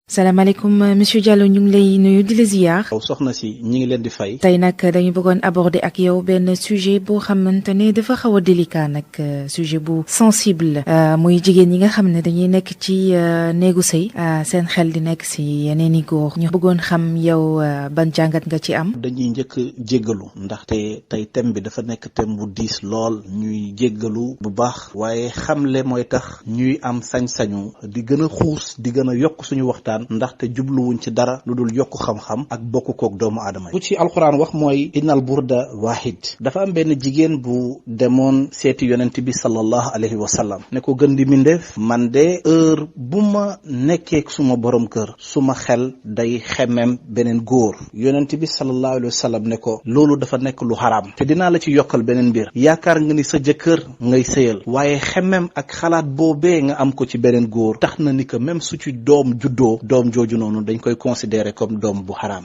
salaamaaleykum monsieur Diallo ñu ngi lay nuyu di la ziar. soxna si ñi ngi leen di fay. tey nag dañu bëggoon aborder ak yow benn sujet boo xamante ne dafa xaw a délicat nag sujet bu sensible muy jigéen ñi nga xam ne dañuy nekk ci néegu sëy seen xel di nekk si yeneen i góor ñu bëggoon xam yow ban jàngat nga ci am. dañuy njëkk jéggalu ndaxte tey thème bi dafa nekk thème bu diis lool ñuy jéggalu bu baax waaye xamle mooy tax ñuy am sañ-sañu di gën a xuus di gën a yokk suñu waxtaan ndaxte jubluwuñ ci dara lu dul yokk xam-xam ak bokk kook doomu aadama yi bu ci alxuraan wax mooy innal burda wahid dafa am benn jigéen bu demoon seeti yonent bi sallallahu alayhi wa sallam ne ko gën di mindeef man de heure bu ma nekkee suma borom kër suma xel day xemem beneen góor yonent bi sallallahu alayhi wa sallam ne ko loolu dafa nekk lu xaraam te dinaa la ci yokkal beneen mbir yaakaar nga ni sa jëkkër ngay sëyal waaye xemem ak xalaat boobee nga am ko ci beneen góor tax na ni que même su ci doom juddoo doom jooju noonu dañ koy considérer comme doom bu xaraam.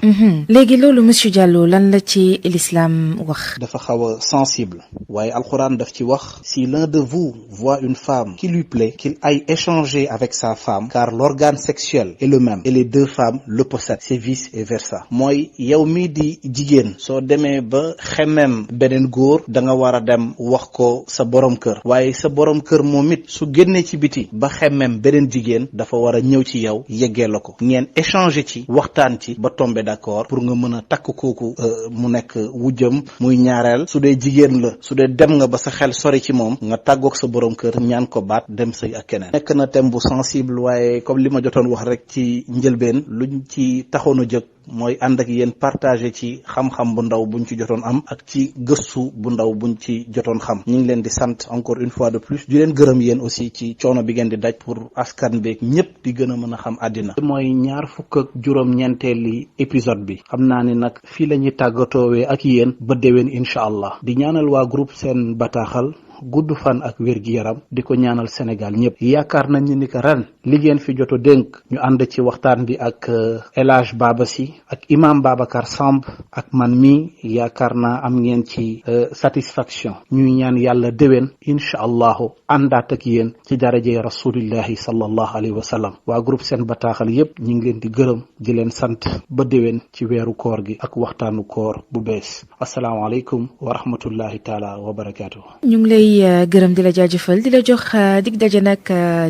léegi loolu monsieur Diallo lan la ci l'islam wax. dafa xaw a sensible waaye alxuraan daf ci wax si l'un de vous voit une femme qui lui plaît qu'il aille échanger avec sa femme car l'organe sexuel est le même et les deux femmes le possèdent c'est vice et versa mooy yow mii di jigéen soo demee ba xemem beneen góor da nga war a dem wax ko sa borom kër waaye sa borom kër moom it su génnee ci biti ba xemem beneen jigéen dafa war a ñëw ci yow yeggee la ko ngeen échanger ci waxtaan ci ba tomber d'accord pour nga mën a takk kooku mu nekk wujjam muy ñaareel su dee jigéen la su dee dem nga ba sa xel sori ci moom nga tàggoog sa borom kër ñaan ko baat dem sëy ak keneen. nekk na thème bu sensible waaye comme li ma jotoon wax rek ci njëlbeen luñ ci taxoon a jóg mooy ànd ak yéen partager ci xam-xam bu ndaw buñ ci jotoon am ak ci gëstu bu ndaw buñ ci jotoon xam ñu ngi leen di sant encore une fois de plus di leen gërëm yéen aussi ci coono bi ngeen di daj pour askan beeg ñëpp di gën a mën a xam àddina. mooy ñaar fukk ak juróom-ñeenteeli épisode bi xam naa ni nag fii la ñuy tàggatoowee ak yéen ba déwén incha allah di ñaanal waa groupe seen bataaxal gudd fan ak wér gi yaram di ko ñaanal Sénégal ñëpp yaakaar nañ ni que ren li ngeen fi joto dénk ñu ànd ci waxtaan bi ak El Hadj Baba Sy ak imam Babacar Samb ak man mi yaakaar naa am ngeen ci satisfaction ñuy ñaan yàlla déwén incha allahu àndaat ak yéen ci darajey rasulillahi sallallahu alayhi wa sallam waa groupe seen bataaxal yépp ñu ngi leen di gërëm di leen sant ba déwén ci weeru koor gi ak waxtaanu koor bu bees asalaamaaleykum wa rahmatullahi taala wa barakaatu. ñu ngi lay gërëm di la jaajëfal di la jox dig daje nag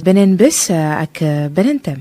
beneen bés ak beneen thème.